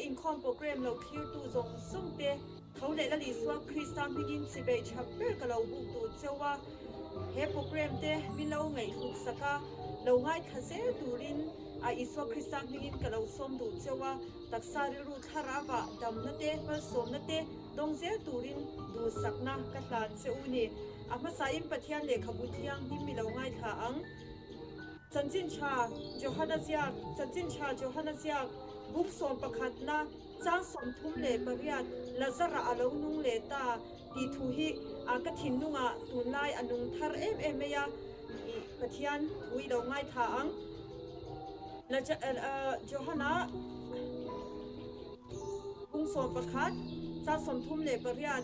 inkhawm program lo thlirtu zawng zawng te tho leh Lal Isua Krista hmingin chibei tha ber ka lo buk duh cheu a. He program te min lo ngaihhlut sak a, lo ngaithla zel turin a Isua Krista hmingin ka lo sawm duh cheu a. Taksa rilru thlarava damna te, malsawmna te dawng zel turin duhsakna ka hlan che u ni. A hmasain Pathian lehkhabu thianghlim mi lo ngaithla ang. Chanchin tha Johana ziak, Chanchin tha Johana ziak, Buk sawmpakhatna, chang 38, Lazara a lo nung leh ta tih thu hi ka thinlungah tunlai a nung thar em em mai a, i Pathian thu i lo ngaithla ang. Johana Bung 11, chang 38,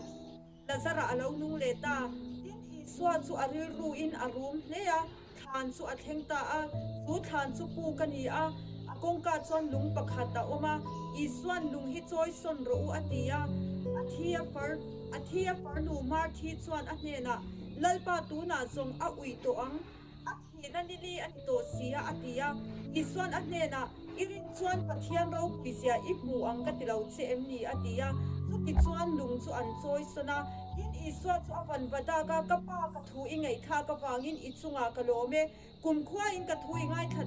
Lazara a lo nung leh ta. Tin, Isua chu a rilruin a rum hle a, thlan chu a thleng ta a. Chu thlan chu puk a ni a, a kawngka chuan lung pakhat a awm a. Isua'n lung hi chawi sawn rawh u a ti a. A thi a far, a thi a farnu Marthi chuan a hnenah, Lalpa tunah zawng a uih tawh ang. A thihna ni li a ni tawh si a, a ti a. Isua'n a hnenah, I rin chuan Pathian ropui zia i hmu ang ka ti lo che em ni? a ti a. Chuti chuan lung chu an chawi sawn a. Tin, Isua chu a van va dak a, Ka Pa, ka thu i ngaihthlak avangin i chungah ka lawm e. Kumkhuain ka thu i ngaithla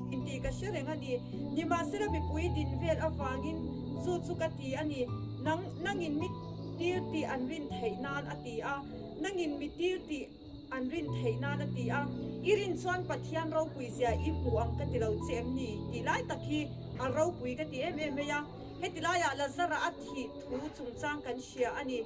thin tih ka hre reng a ni. Nimahsela mipui din vel avangin chu chu ka ti a ni. Nang, nangin mi tir tih an rin theih nan, a ti a. Nangin mi tir tih. An rin theih nan a ti a, I rin chuan Pathian ropui zia i hmu ang ka ti lo che em ni? tih lai tak hi a ropui ka ti em em mai a. Heti laiah Lazara a thih thu chungchang kan hria a ni.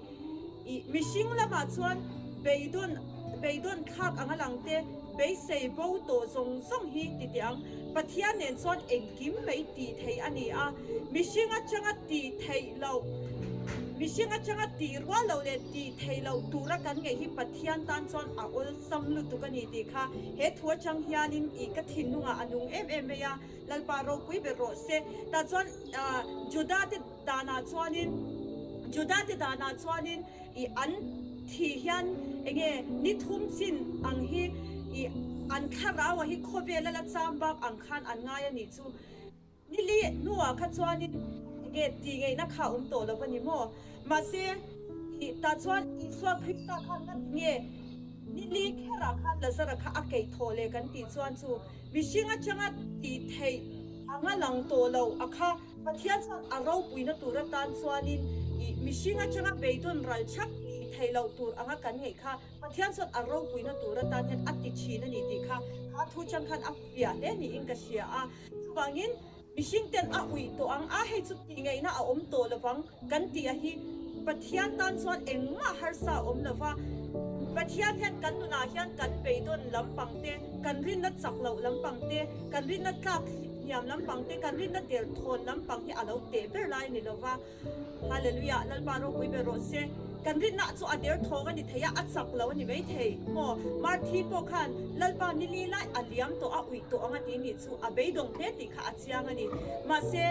I mihring lamah chuan beidawn beidawn thlak anga lang te, beisei bo tawh zawng zawng hi ti teh ang. Pathian nen chuan engkim mai tih theih a ni a, mihring atanga tih theih loh, mihring atanga tih rual loh leh tih theih loh tura kan ngaih hi Pathian tan chuan a awlsam lutuk a ni tih kha he thu atang hianin ih ka thinlungah a nung em em mai a, Lalpa ropui ber rawh se. Tah chuan Juda te danah chuanin Juda te danah chuanin I an thih hian enge ni thum chin ang hi i an thlarau a hi khawvel a la cham bak ang khan an ngai a nih chu. Ni li hnuah kha chuanin enge tih ngeihna kha a awm tawh lo a ni maw? Mahse i tah chuan Isua Krista khan nga ti nge ni li kherah khan Lazara kha a keih thawh leh kan tih chuan chu mihring atanga tih theih anga lang tawh lo a kha Pathian chuan a ropuina tur atan chuanin i mihring atanga beidawn ral chhak tih theih loh tur anga kan ngaih kha Pathian chuan a ropuina tur atan hian a ti thin a ni tih kha kha thu chang khan a fiah hle niin ka hria a. Chuvangin mihring ten a uih tawh ang a, hei chu tih ngaihna a awm tawh lovang kan tih a hi Pathian tan chuan engmah harsa a awm lova. Pathian hian kan nunah hian kan beidawn lampang te, kan rinna chak loh lampang te, kan rinna tlak hniam lampang te, kan rinna der thawn lampang hi a lo teh ber lai a ni lova. Hallelujah, Lalpa ropui ber rawh se. Kan rinna chu a der thawng a ni thei a, a chak lo a ni mai thei. Maw, Marthi pawh khan Lalpa ni li lai a liam tawh a, uih tawh ang a ti nih chu a beidawng hle tih kha a chiang a ni. Mahse,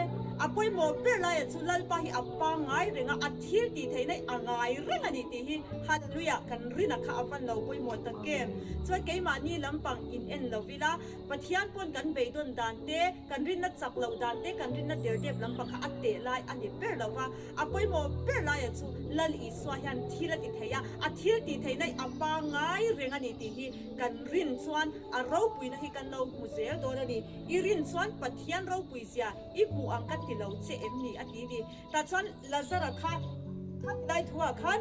a pawimawh ber laiah chu Lalpa hi a pangngai reng a, a thil tih theihna hi a ngai reng a ni tih hi Hallelujah kan rina kha a van lo pawimawh tak em. Chuan keimahni lampang in en lo ila, Pathian pawn kan beidawn dan te, kan rinna chak loh dan te, kan rinna derdep lampang kha a teh lai a ni ber lo va. A pawimawh ber laiah chu Lal Isua hian thil a ti thei a, a thil tih theihna hi a pangngai reng a ni tih hi kan rin chuan a ropuina hi kan lo hmu zel dawn a ni. I rin chuan Pathian ropui zia i hmuh ang ka ti lo che em ni a ti ni. Tah chuan Lazara kha kha ti lai thuah khan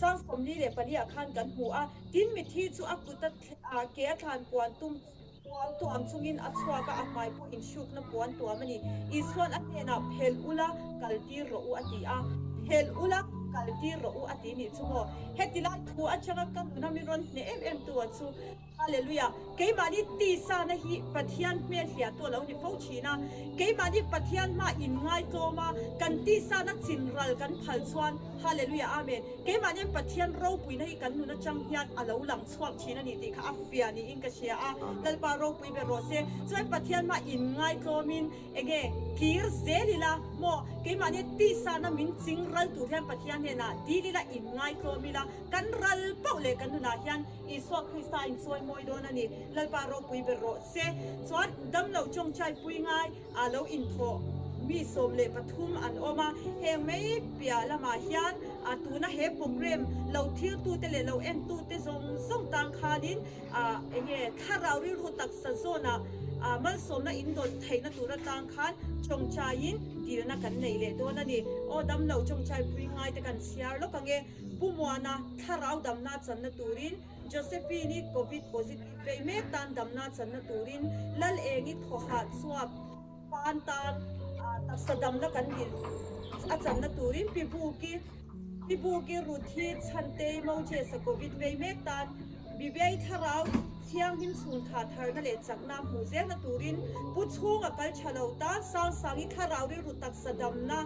chang 44 ah khan kan hmu a, tin mithi chu a kut a ke a thlan puan tum Puan tuam chungin a chhuak a, a hmai pawh inhrukna puan tuam a ni. Isua'n a hnenah, Phelh ula, kal tir rawh u, a ti a. Phelh ula, kal tir rawh u, a ti nih chu maw? Heti lai thu atanga ka nuna min rawn hneh em em tu a chu, Hallelujah! Keimahni tisana hi Pathian hmel hliah tu a lo ni fo thin a. Keimahni Pathian hma inngaitlawm a, kan tisana chinral kan phal chuan, Hallelujah! Amen! Keimahnian Pathian ropuina hi kan nun atang hian a lo lang chhuak thin a ni tih kha a fiah niin ka hria a, Lalpa ropui ber rawh se. Chuan Pathian mah inngaitlawmin enge kir zel ila maw keimahnia tisana min ching ral tur hian Pathian hnenah dil ila inngaitlawm ila kan ral pauh leh kan nunah hian Isua Krista a inchawi mawi dawn a ni. Lalpa ropui ber rawh se. Chuan damlo tawngtai pui ngai a lo inthawh. mi 13 an awm a, heng mai piah lamah hian tuna he programme lo thiltute leh lo entute zawng zawng tan khanin enge thlarau rilru taksa zawnah malsawmna indawn theihna tur atang khan tawngtaiin dilna kan nei leh dawn a ni. Aw damlo tawngtai pui ngaite kan chhiar lawk ang e. Pu Muana thlarau damna channa turin Josephine-i Covid positive vei mek tan damna channa turin Lal Engi thawhah chuap pan tan taksa damna kan dil a channa turin Pi Buki Pi Buki Ruthi Chhantei Moses-a Covid vei mek tan Bibiai thlarau thianghlim chhungtha tharna leh chakna hmuh zelna turin Pu Chhunga kal tha lo tan Sangsangi thlarau rilru taksa damna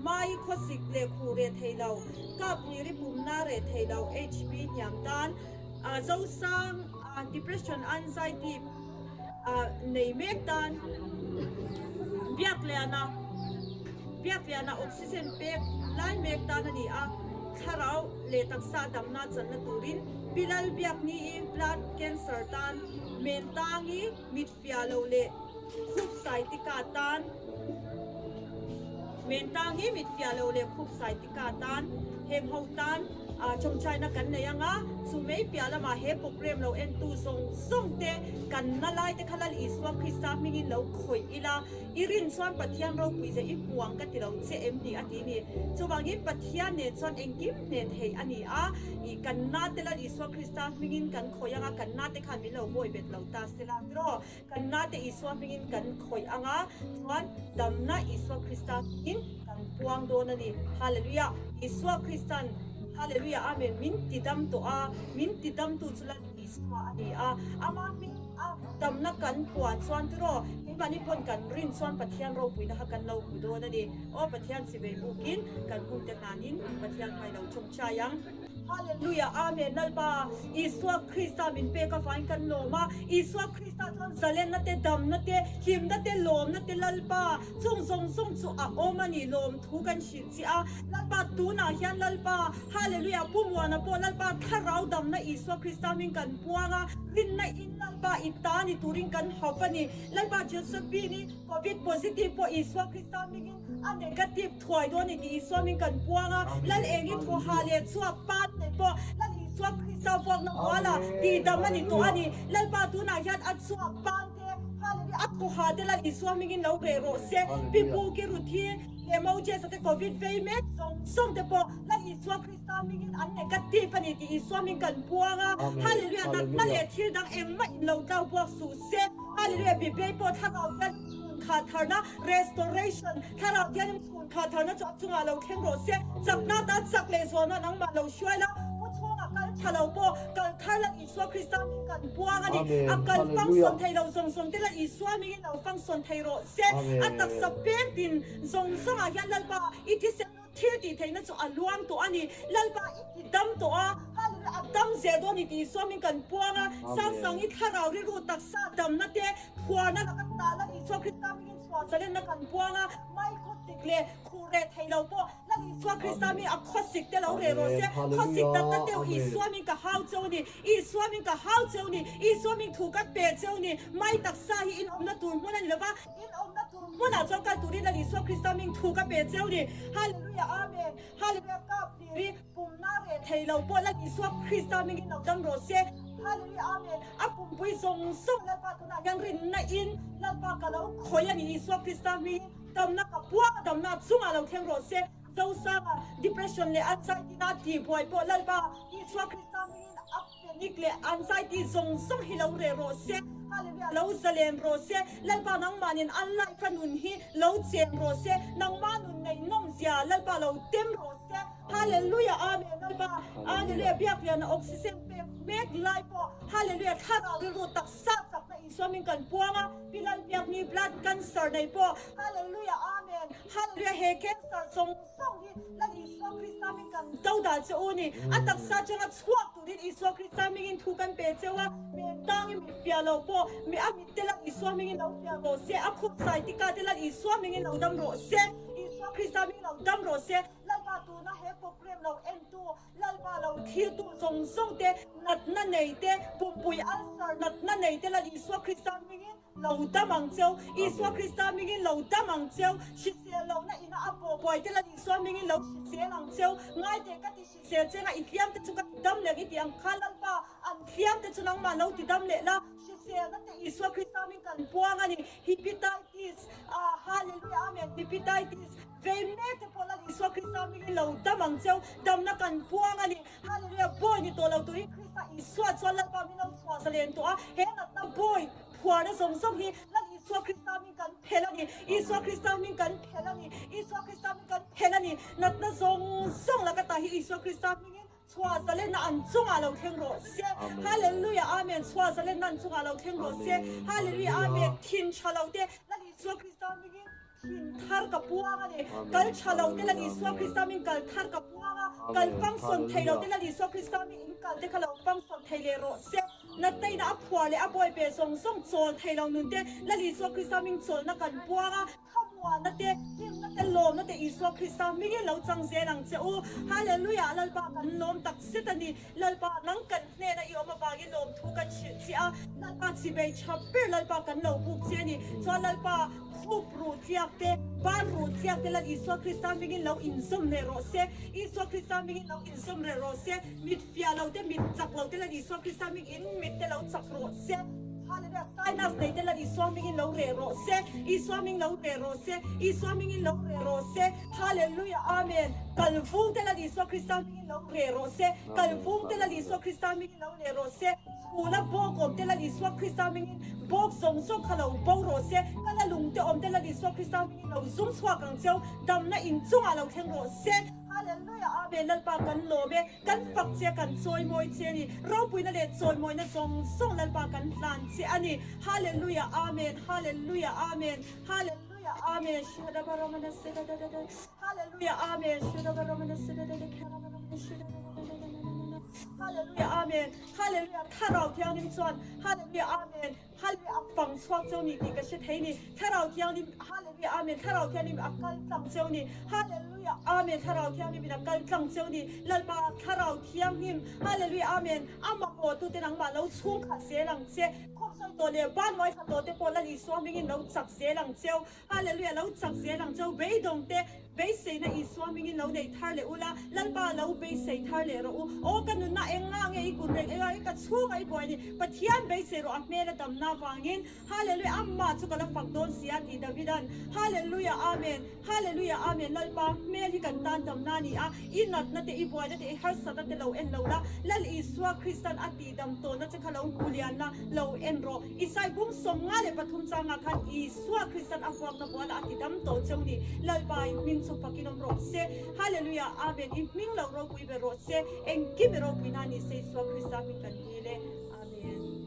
Mai khawsik leh khuh reh thei lo, kap hliri pumna reh thei lo, HB hniam tan Zosang depression anxiety nei mek tan Biakliana Biakliana oxygen pek lai mek tan a ni a, thlarau leh taksa damna channa turin Pi Lalbiakni-i blood cancer tan Mentangi mit fiah lo leh khup saitika tan Mentang hi mit fiah lo leh khup saitika tan heng ho tan tawngtaina kan nei ang a, chu mai piah lamah he programme lo entu zawng zawng te kan na lai te kha Lal Isua Krista hmingin lo khawih ila, i rin chuan Pathian ropui ze i hmu ang ka ti lo che em ni a ti ni. Chuvangin Pathian nen chuan engkim hne thei a ni a, i kan na te Lal Isua Krista hmingin kan khawih ang a, kan na te khan min lo bawi bet lo ta sela tiraw? Kan nate Isua hmingin kan khawih ang a, chuan damna Isua Krista hmingin kan puang dawn a ni. Hallelujah! Isua Kristan, Hallelujah, Amen, min ti dam tawh a, min ti damtu chu Lal Isua a ni a. Ama hming a damna kan puan chuan tiraw, keimahni pawn kan rin chuan Pathian ropuina kha kan lo hmu dawn a ni. Aw Pathian chivei bukin kan hunte hnanin Pathian hmai lo tawngtai ang. Hallelujah Amen Lalpa Isua Krista min pek avangin kan lawm a, Isua Krista chuan zalenna te, damna te, hlimna te, lawmna te Lalpa chung zawng zawng chu a awm a ni lawm thu kan hrilh che a, Lalpa tunah hian Lalpa Hallelujah Pu Muana pawh Lalpa thlarau damna Isua Krista hming kan puang a, rinna in Lalpa i ta ni turin kan hauh a ni, Lalpa Josephine-i Covid positive pawh Isua Krista hmingin A negative thuai dawn ni tih Isua min kan puang a, Lal Engi thawha leh chhuak pan nei pawh Lal Isua Krista vuakna huala tihdam a ni tawh a ni. Lalpa tunah hian a chhuak pan te, Hallelujah, a thawha te Lal Isua hmingin lo reh rawh se. Pi Pu Ki Ruthi leh Moses-a te Covid vei mek zawng zawng te pawh Lal Isua Krista hmingin an negative a ni tih Isua min kan puang a, Hallelujah, natna leh thil dang engmah in lo tlau buak suh se. Hallelujah, Bibei pawh thlarau hian Chhungkha tharna, Restoration, Thlarau thianghlim chhungkha tharna chu a chungah lo thleng rawh se. Chakna tan chak leh zualna nangmah lo hruai la, pu chhungah kal tha lo pawh kal thar la Isua Krista hming kan puang a ni. A kal function thei lo zawng zawng te la Isua hmingin lo function thei rawh se. A taksa peng tin zawng zawngah hian Lalpa i thisen lut Thil tih theihna chu a luang tawh a ni. Lalpa i ti dam tawh a, Hallelujah, a dam zel dawn ni tih Isua min kan puang a. Sangsangi thlarau rilru taksa damna te, phuarna laka tala Isua Krista mingin chhuah zalenna kan puang a. Mai khawsik leh khuh reh theih lo pawh Lal Isua Krista mi a khawsik te lo reh rawh se. Khawsik natna deuh Isua min ka hau cheu ni, Isua min ka hau cheu ni, Isua min thu ka pe cheu ni. Mai taksa hi inawmna tur hmun a ni lova, inawmna tur hmunah chuan kal turin Lal Isua Krista hming thu ka pe cheu ni. Hallelujah Amen. Hallelujah Kap hlir hi pumna reh thei lo pawh Lal Isua Krista hmingin lo dam rawh se. Hallelujah Amen. A pumpui zawng zawng Lalpa tunah hian rinna in Lalpa ka lo khawih a ni Isua Krista hmingin damna ka puang a damna chungah lo thleng rawh se. Zosanga depression leh anxiety na tihbuai pawh Lalpa Isua Krista hmingin a Panic leh anxiety zawng zawng hi lo reh rawh se, Hallelujah, lo zalen rawh se, Lalpa nangmahnin an life a nun hi lo chen rawh se, nangmah nun neih nawm zia Lalpa lo tem rawh se, Hallelujah, Amen, Lalpa, Hallelujah, Biakliana oxygen pek mek lai pawh, Hallelujah, thlarau rilru taksa chakna Isua min kan puang a, Pi Lalbiakni blood cancer nei pawh, Hallelujah, Amen, Hallelujah, he cancer zawng zawng hi Lal Isua Krista min kan do dan che u ni. A taksa atanga chhuak turin Isua Krista hmingin thu kan pe cheu a, men tangin mit fiah lo pawh mi a mit te Lal Isua hmingin lo fiah rawh se, a khup sai tika te Lal Isua hmingin lo dam rawh se, Isua Krista hmingin lo dam rawh se. Lalpa tuna he program lo entu, Lalpa lo thiltu zawng zawng te, natna nei te, pumpui ulcer natna nei te Lal Isua Krista hmingin. Lo dam ang cheu. Isua Krista hmingin lo dam ang cheu. Hrisel lohna ina a pawh buai te Lal Isua hmingin lo hrisel ang cheu. Ngaiteh ka ti hrisel chenga i hliam te chu ka ti dam leh ang i tih ang kha Lalpa an hliam te chu nangmah lo ti dam leh la. Hriselna te Isua Krista hming kan puang a ni. Hepatitis, ah Hallelujah Amen Hepatitis vei mek te pawh Lal Isua Krista hmingin lo dam ang cheu. Damna kan puang a ni. Hallelujah Bawi ni tawh lo turin Krista Isua chuan Lalpa min lo chhuah zalen tawh a, he natna bawi phuarna zawng zawng hi Lal Isua Krista hming kan phelh a ni, Isua Krista hming kan phelh a ni, Isua Krista hming kan phelh a ni, natna zawng zawng laka tah hi Isua Krista hmingin chhuah zalenna an chungah lo thleng rawh se. Hallelujah Amen Chhuah zalenna an chungah lo thleng rawh se. Hallelujah Amen Thin tha lo te Lal Isua Krista hmingin Thin thar ka puang a ni. Kal tha lo te Lal Isua Krista min kal thar ka puang a, kal function thei lo te Lal Isua Krista min in kal te kha lo function thei leh rawh se. Natnaina a phuar leh a bawi ve zawng zawng chawl thei lo nun te Lal Isua Krista min chawlhna kan puang a, thlamuanna te, hlimna te, lawmna te Isua Krista hmingin lo chang zel ang che u. Hallelujah Lalpa kan lawm tak zet a ni. Lalpa nang kan hnena i awm avangin lawmthu kan hrilh che a, Lalpa chibei tha ber Lalpa kan lo buk che a ni. Chuan Lalpa khup ruh tliak te, ban ruh tliak te Lal Isua Krista hmingin lo inzawm leh rawh se. Isua Krista hmingin lo inzawm reh rawh se. Mit fiah lo te, mit chak lo te Lal Isua Krista hming in mit te lo chak rawh se. Hallelujah Sinus nei te Lal Isua hmingin lo reh rawh se. Isua hming lo reh rawh se. Isua hmingin lo reh rawh se. Hallelujah Amen. Kal vung te Lal Isua Krista hmingin. Lo reh rawh se, kal vung te Lal Isua Krista hmingin lo leh rawh se, chhula bawk awm te Lal Isua Krista hmingin bawk zawng zawng kha lo bo rawh se, kala lung te awm te Lal Isua Krista hmingin lo zum chhuak ang cheu, damna in chungah lo thleng rawh se. Hallelujah Amen Lalpa kan lawm e, kan fak che kan chawimawi che a ni, ropuina leh chawimawina zawng zawng Lalpa kan hlan che a ni, Hallelujah Amen Hallelujah Amen Hallelujah Amen Shadabaramanasedadadada. Hallelujah Amen Hallelujah Amen Hallelujah Thlarau Thianghlim chuan Hallelujah Amen Hallelujah a fang chhuak cheu ni tih ka hre thei ni Thlarau Thianghlim Hallelujah Amen Thlarau Thianghlim a kal tlang cheu ni Hallelujah Amen Thlarau Thianghlim in a kal tlang cheu ni Lalpa Thlarau Thianghlim Hallelujah Amen a mamawh tute nangmah lo chhung khat zel ang che khawpsawi tawh leh bannuai khat tawh te pawh Lal Isua hmingin lo chak zel ang cheu Hallelujah lo chak zel ang cheu beidawng te beiseina Isua hmingin lo nei thar leh ula Lalpa lo beisei thar leh rawh u aw ka nunna eng nga nge i kun reng eng a ka chhunga i buai ni Pathian beisei rawh a hmel a damna vangin Hallelujah amah chu ka la fak dawn si a ti Davidan Hallelujah Amen Hallelujah Amen Lalpa hmel hi kan tan damna a ni a i natna te i buaina te i harsatna te lo en lo la Lal Isua Kristan a tih dam tawhna che kha lo hmu lian la lo en rawh Isai bung 53 changah khan Isua Kristan a vuakna vualah a ti dam tawh cheu ni. Lalpa i hming chu fakin awm rawh se. Hallelujah Amen i hming lo ropui ber rawh se. Engkim i ropuina ni se Isua Krista hming kan dil e. Amen.